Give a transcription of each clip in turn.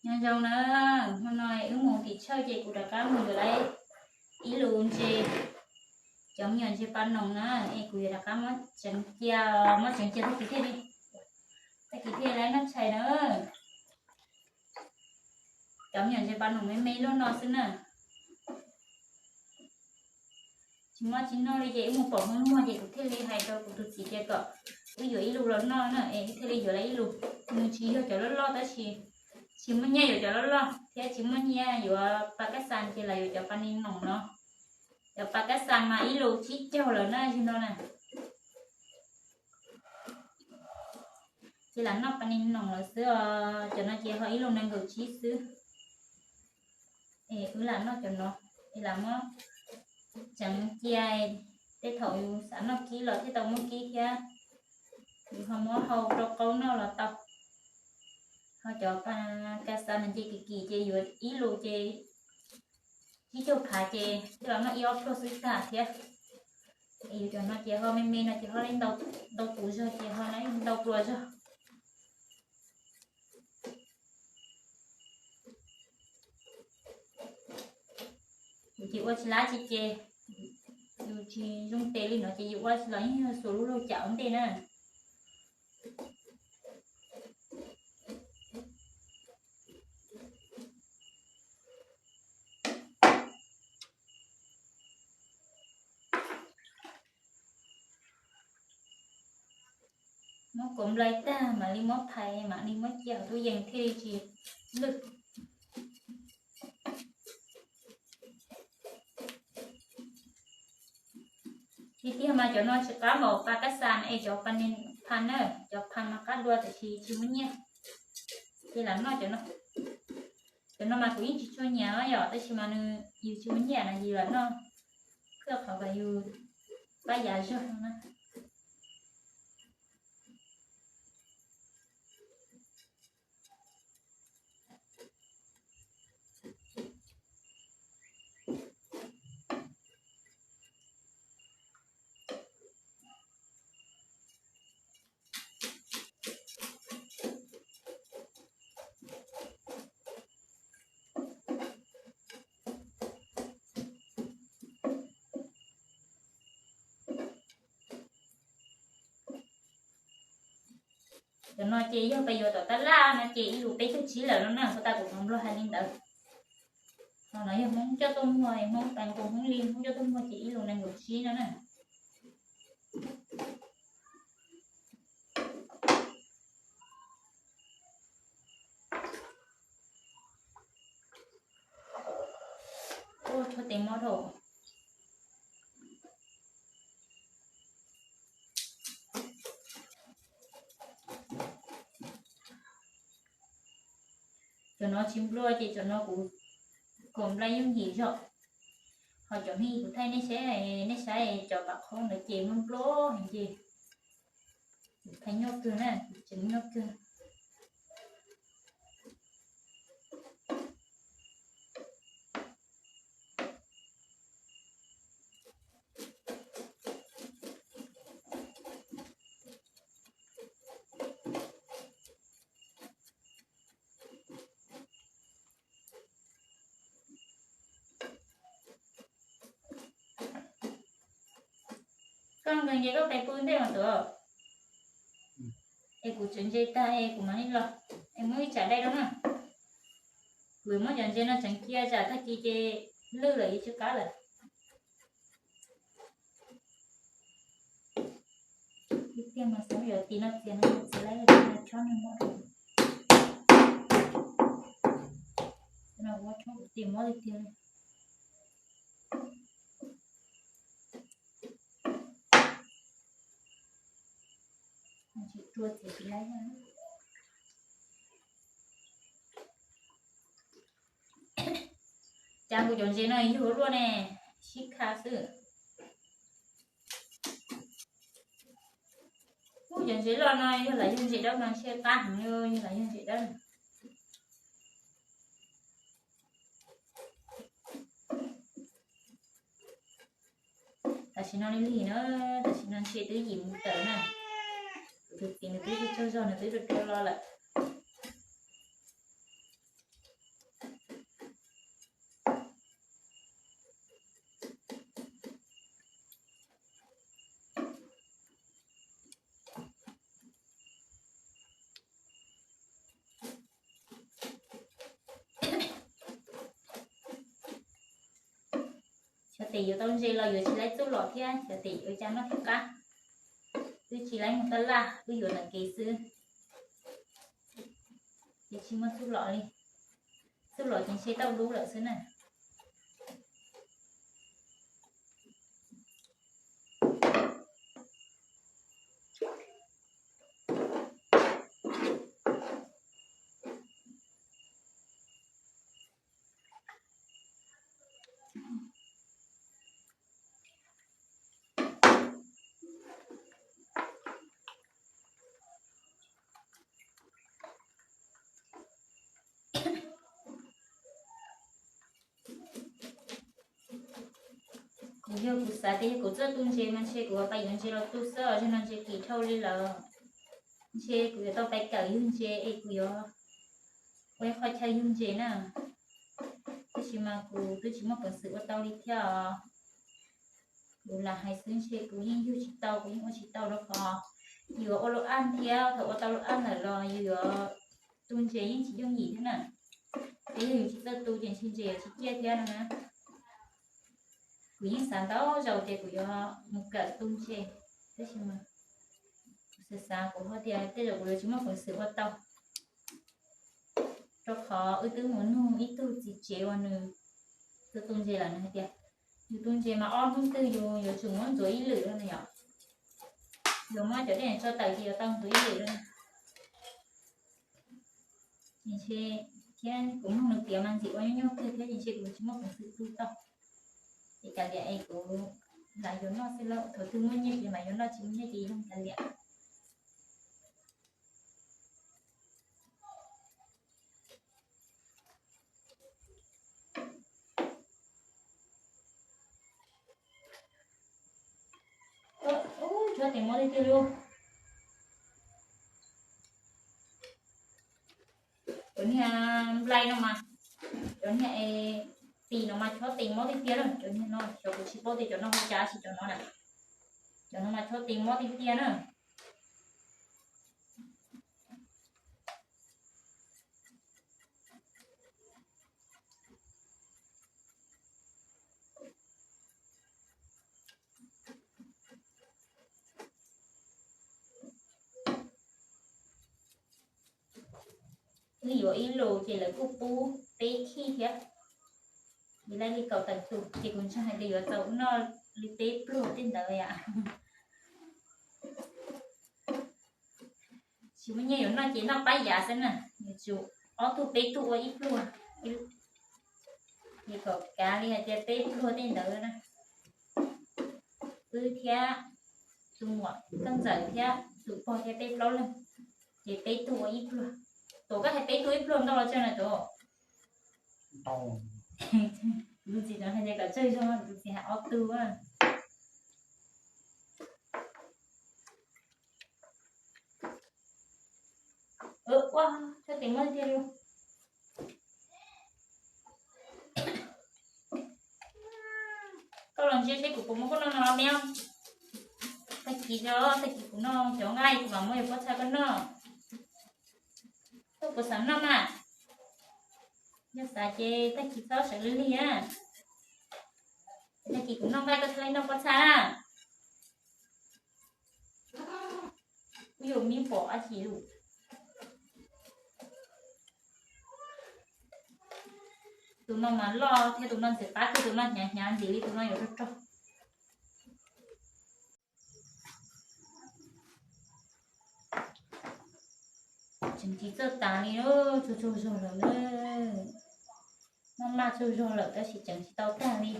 Nyob zoo na, hnub no wb mus tim tshawj ces kuv rov qab mus yuav lawm ib lus ntses, cov me nyuam ntses pa noos na, es kuv yuav rov qab muab tseev cia, muab tseev cia tag kis thiaj li, tag kis thiaj li noj tshais na. Cov me nyuam ntses pa noos me me luaj no xwb na. Tsis muaj tsis noj li ces wb mus pom Hmoob muag ces kuv thiaj li hais rau kuv tus txiv tias kom wb yuav ib lus los noj na, es wb thiaj li yuav lawm ib lus. Nws tsis yog cov loj loj tab sis tsis muaj nyiaj yuav cov loj loj thiab tsis muaj nyiaj yuav pa kab xas ces lam yuav cov pa ni noos no. Cov pa kab xas mas ib lus tsib caug lawm na, yog no na. Ces lam noj pa ni noos lawm xwb os. Cov no ces ho ib lus nees nkaum tsib xwb. Es wb lam noj cov no, es lam muab tseev cia, tej thaum yus xav noj kib los thiaj tau muaj kib thiab. Yus ho muab hau rau qaub noj los tau. Ho cov pa kab xas no ces kim kim ces yuav ib lus ces tsib caug phav ces thiaj los noj ib ob pluag xwb tag thiab. Es yus cov no ces ho me me no ces ho ntau tus zog ces ho ntau pluas zog. Yus ces ua tsis lab tsi ces yus tsis zoo tes li no ces yus ua tsis los yeej yog xuas lub lauj kaub ua ntej na. Muab kuav nplai tag mam li muab phais, mam li muab cia hauv tub yees thiaj li tsis lwj. Tiag tiag mas cov no tsis qab npaum pa kab xas es cov pa ni, pha na, cov pha mas qab dua tiam sis tsis muaj nyiaj. Ces lam noj cov no. Cov no mas kuv yeej tsis tshua nyiam yom, tab sis mas nws yus tsis muaj nyiaj na yus lam noj, thiaj qhov kom yus pab yav zog na. Cov no ces yog peb yuav tom tab laj no ces ib lus peb caug tsib lawm no na, puas tas kuv hmoov nplog hais li ntawd. Ho no yog Hmoob coj tuaj muag, Hmoob Paj Nkoos, Hmoob Lis, Hmoob coj tuaj muag ces ib lus nees nkaum tsib no na. Ua tshuav tes mob dhau. Cov no tsis nplua ces cov no kuv kom nplai yooj yim zog. Ho cov me kuv thaij nej saib, nej saib cov pam qhob ntawd ces nplua nplua heev ces kuv thaij nyuaj kawg na, kuv tseem nyuaj kawg. Koj nkees ces koj qiv pw ntej mas tuaj. Es kuv tsev ntses tag es kuv mam li los, es muab ib tsam dai rau na. Kuv muab cov ntses no tseev cia tsam tag kis ces lwj lawm yuav tsis qab lawm. Tiag tiag mas xyov yuav tis no txiav no txiav lawm, chob no mob rau. No ua chob kuv tis mob tiag tiag li. Tsis rua txiav tsis lawm. Cas kuv cov ntses no yug luaj ne, sib kha xwb. Kuv cov ntses loj no yog lam yog ntses dawb mas ntshe qab heev, yog lam yog ntses dawb. Tam sim no li lig na, tam sim no ntshe twb yim mus tawm na. Kuv tus txiv nws twb tsaug zog nws twb rau rau los lawm. Tes yuav tau ntses los yuav tsis laib txuj lom thiab, cov tes yuav ua cas noj thiaj qab. Wb tsis laib mus taj laj, wb yuav ntawm kev xwb, ces tsis muaj txuj lom li. Txuj lom ces ntshe tau dub lawm xwb na. Kuv yog kuv xav tias yog kuv txawj tu ntses mas ntshe kuv pais yuav ntses los tu xwb os, zaum no ntses kim dhau li lawm. Ntshe kuv yuav tau pais kawm yug ntses es kuv yuav ua ib qho chaw yug ntses na. Tab sis mas kuv twb tsis muaj peev xwm ua tau li thiab os. Kuv lam hais xwb ntshe kuv yeej yug tsis tau, kuv yeej ua tsis tau rau qhov yus yuav ua lub aj thiab, thaum ua tau lub aj lawm los yus yuav tu ntses yeej tsis yooj yim thiab na. Ces yog yus tsis txawj tu ces ntshe ntses yuav tsis ciaj thiab no na. Kuv yeej xav ntau zaus tias kuv yuav mus kawm tu ntses, tab sis mas kuv xav xav kuv ho tias tej zaum kuv yuav tsis muaj peev xwm ua tau, rau qhov wb twb mus nug ib tug txiv tsev uas nws txawj tu ntses lawm, nws hais tias yus tu ntses mas ob hnub twg yus yuav tsum muab ntxuav ib lwm no yom. Yus muab cov dej tso tawm ces yuav tau ntxuav ib lwm no. Ntshe thiab kuv mloog nws piav mas ntxim ua nyuaj nyuaj kawg thiab, ces ntshe kuv tsis muaj peev xwm tu tau. Ces kav liam es kuv lam yuav noj xwb lauj, thaum twg muaj nyiaj ces mam yuav noj, tsis muaj nyiaj ces yoog kav liam. Ub, chob tes mob tiag tiag li. Cov niag nplai no mas, cov niag tis no mas chob tes mob tiag tiag na. Cov niag no xyov kuv tsis paub tias cov no hu cas, tab sis cov no na, cov no mas chob tes mob tiag tiag na. Wb yuav ib lus ces lawv kuj pub peb khij thiab. Yus laij li kaum tawm tus ces kuv ntseeg hais tias yuav tau noj li peb pluag tej ntawd yom. Tsis muaj nyiaj yuav noj ces noj pab yav xwb na, yuav tsum ob tug peb tug ua ib pluag. Ces kom kav li hais tias peb pluag tej ntawd na. Wb thiab tus muam Koj Ntxawm thiab tus pog thiab peb plaub leeg, ces peb tug ua ib pluag. Tuam, koj hais peb tug ib pluag ntau los tsawg na Tuam? Tus txiv no hais tias kom tsawg zog, tus txiv hais ob tug. Ua, chob tes mob tiag li. Koj los ntsia seb kuv puas muab koj noj no me. Tag kis, tag kis kuv noj cov nqaij kuv mam muab yuav pob txha koj noj. Koj puas xav noj mas? Yog xav ces tag kis txhob sawv lig lig na. Tag kis kuv noj nqaij koj thiaj li noj pob txha na. Kuv yuav mib pom dab tsi lus. Tus no mas loj thiab, tus no ntxim qab kawg, tus no hnyav hnyav ntxim li, tus no yuav rog rog. Tseem tsis txawj tas li, tsaug tsaug zog lawm. Maj maj tsaug zog lawm tab sis tseem tsis tau tag li.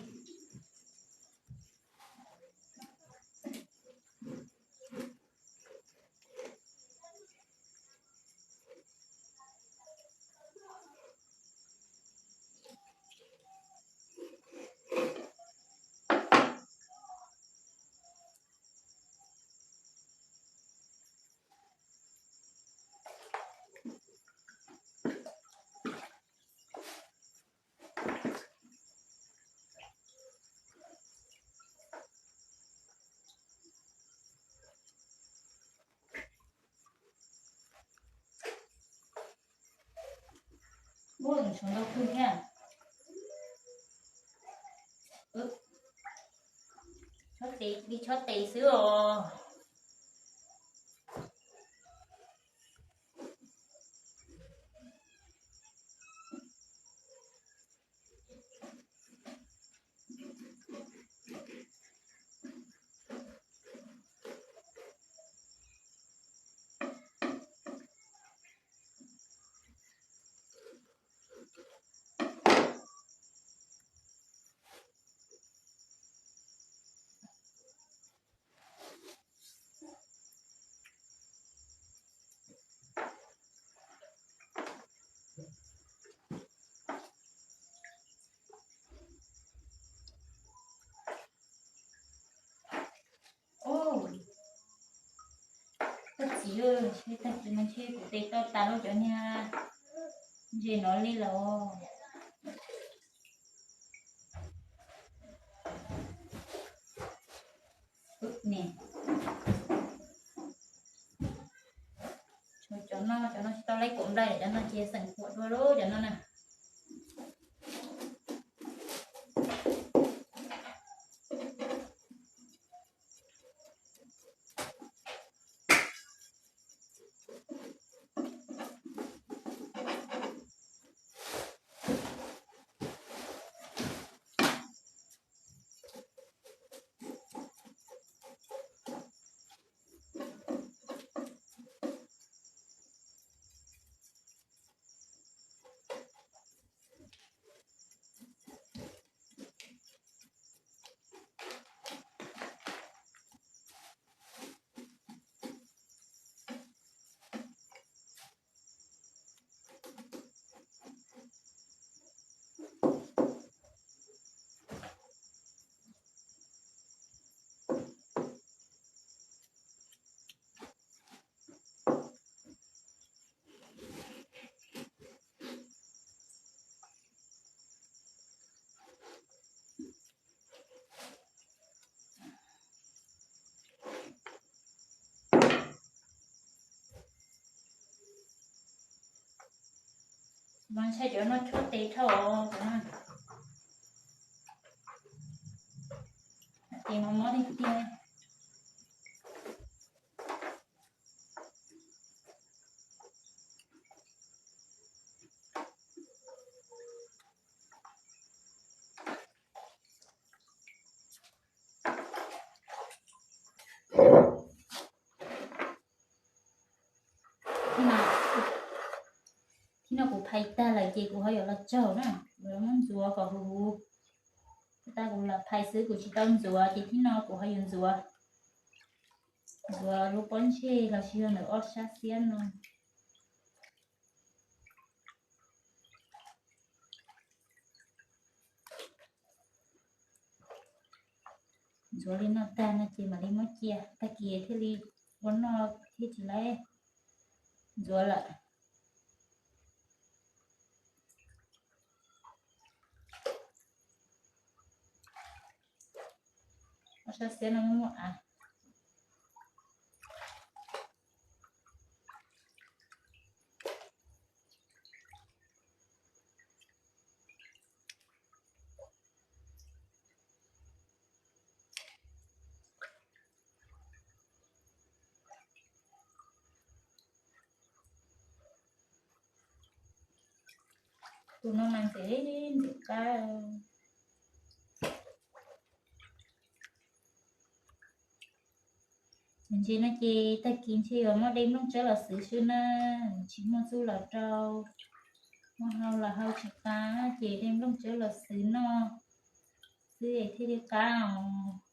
Ua, tshuav ntau kawg thiab. Tes li chob tes xwb os. Koj txiv, tag kis no ntshe kuv tes tau tas rau cov niag ntses no li lawm. Cov no, cov no tsis tau laib kuam nplai, cov no ces xeem kuam dua lawm cov no na. Mas ntshai cov no chob tes dhau os. Tes no mob tiag tiag. Thib no kuv phais tag lawm ces kuv ho yuav los tsaug na, kuv yuav muab ntxuav kom huv huv. Tag kuv lam phais xwb kuv tsis tau ntxuav ces thib no kuv ho yuav ntxuav, ntxuav lub pob ntseg los sis yog ntawm ob sab xiab no. Ntxuav li no tag no ces mam li muab cia, tag kis thiaj li ua noj thiaj tsis laib ntxuav lawm. Ob sab xiab no muaj muaj av. Tus no mas ntxim ntxim qab. Ntses no ces tag kis ntshe yuav muab de nplooj tsawb los xwb xwb na, tsis muaj txuj los rau. Muaj hau los hau tsis qab ces de nplooj tsawb los xwb noj xwb es thiaj li qab os.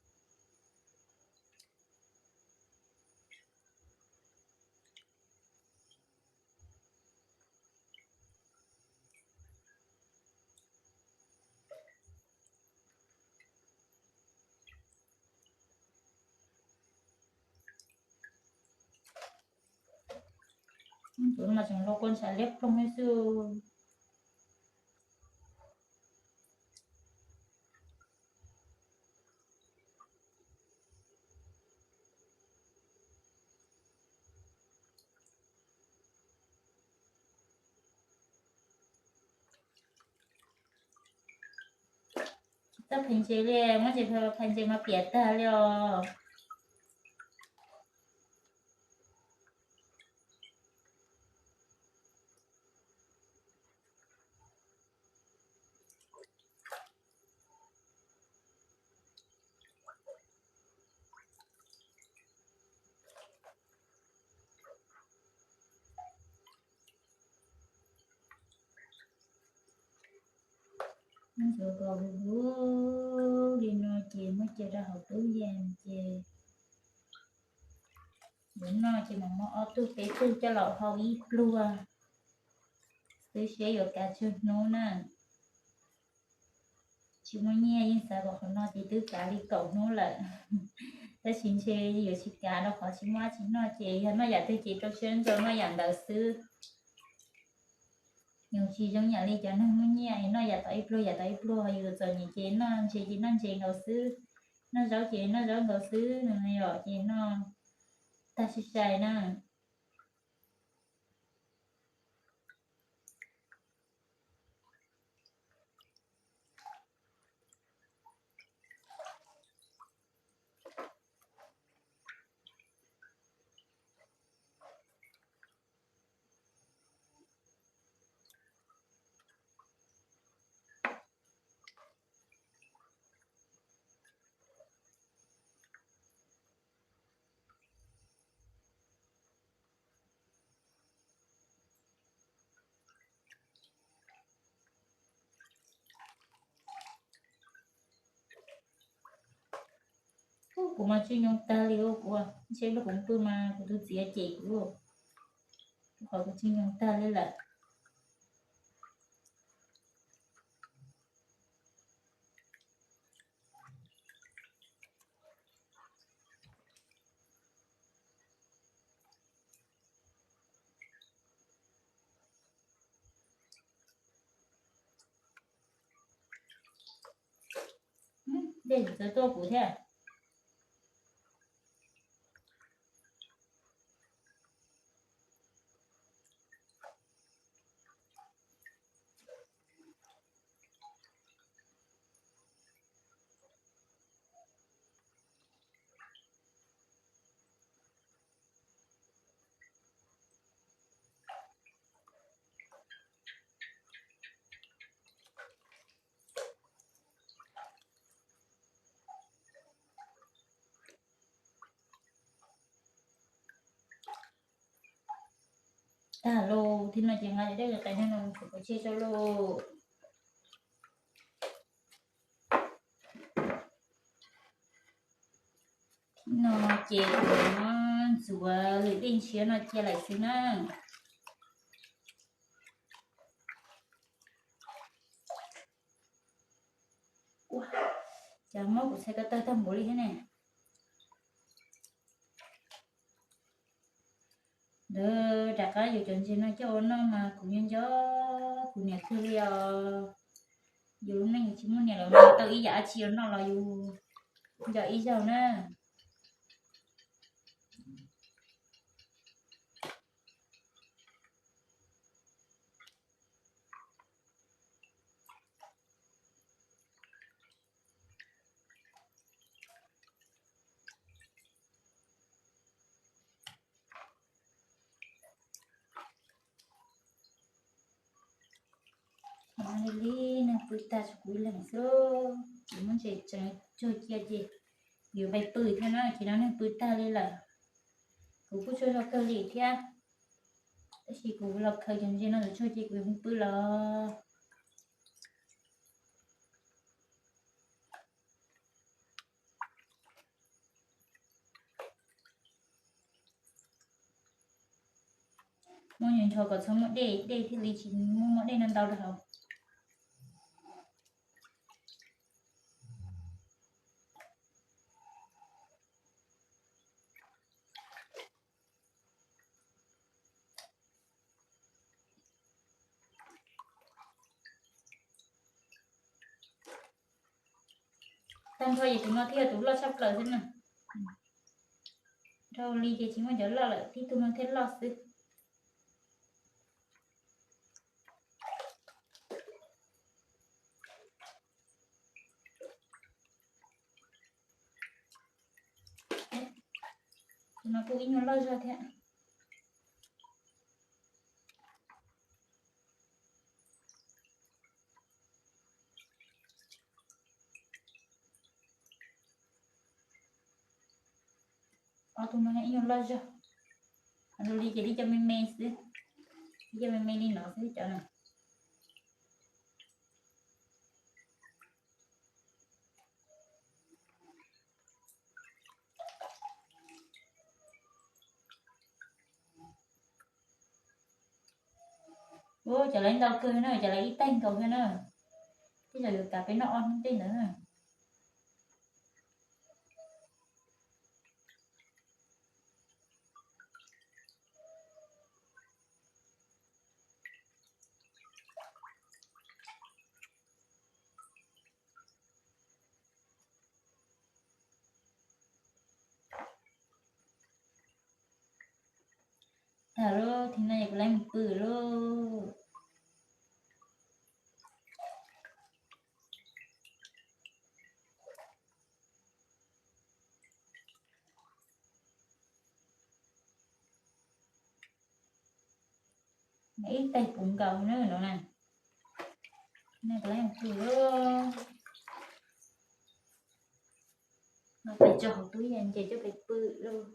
Tus no mas tseem los kua ntshav liab ploog li xwb. Txoj phais ntses li, muab ntses phais los phais ntses mas piam tag li os. Ntxuav kom huv huv li no ces muab cia rau hauv tub yees ces yuav noj ces mam muab ob tug peb tug coj los hau ib pluag xwb seb yuav kav tsawg hnub na. Tsis muaj nyiaj yeej xav kom qhov no ces twb kav li kaum hnub lawm. Tab sis ntshe yuav tsis kav rau qhov tsis muaj dab tsi noj ces yog noj yam twg ces rau siab ntso noj yam ntawd xwb. Yus tsis zoo yam li cov neeg muaj nyiaj noj yam tom ib pluag yam tom ib pluag, yus txom nyem ces noj ntses ces noj ntses nkaus xwb, noj zaub ces noj zaub nkaus xwb no yom, ces noj tag sai sai na. Kuv mas tswj nyoo tag li ua kuv, ntshe kuv pw mas kuv tus txiv cem kuv, rau qhov kuv tswj nyoo tag li lawm. Dej txawv tuaj kuv thiab. Tag lauj, thib no ces nqa cov dej qes no kuv pov tseg rau lauj. Thib no ces kuv ntxuav lwm dej ntshiab no cia lawm xwb na. Ua, cas mob kuv txhais ko taw tag npaum li thiab ne. Ntawd rov qab yuav cov ntses no coj ua noj mas kuv nco nco kuv niam kawg li os. Yus lub neej yus tsis muaj niam lawm mas tau ib yam dab tsi ua noj los yus nco ib zaug na. Li li neeg pw tag tsuas kuv ib leeg xwb, kuv muab ntses tseev tsuag cia ces yuav pais pw thiab na, ces no neeg pw tag li lawm. Kuv kuj tsaug zog kawg li thiab, tab sis kuv los khaws cov ntses no tsuag ces kuv yuav pw los. Muab ncho kom txhob muaj dej, dej thiaj li tsis muaj dej no ntau rau hauv. Tag nrho ces tus no thiaj yog tus loj tshaj plaws xwb na. Dhau li ces tsis muaj cov loj lawm, tib tug no thiaj loj xwb. No kuj ib nyuag loj zog thiab. Ob tug no ib nyuag loj zog. Ho li ces li cov me me xwb, li cov me me li no xwb cov no. Ua cov lawv ntau kawg na, cov lawv ib taig nkaus thiab na. Tej zaum yuav kav peb noj ob hnub tej ntawd na. Tag lauj, thaum no yog kuv lawv mus pw lauj. Ib taig puv nkaus na no na. Kuv lawv mus pw lauj. No pais tso hauv tub yas nce coj pais pw lauj.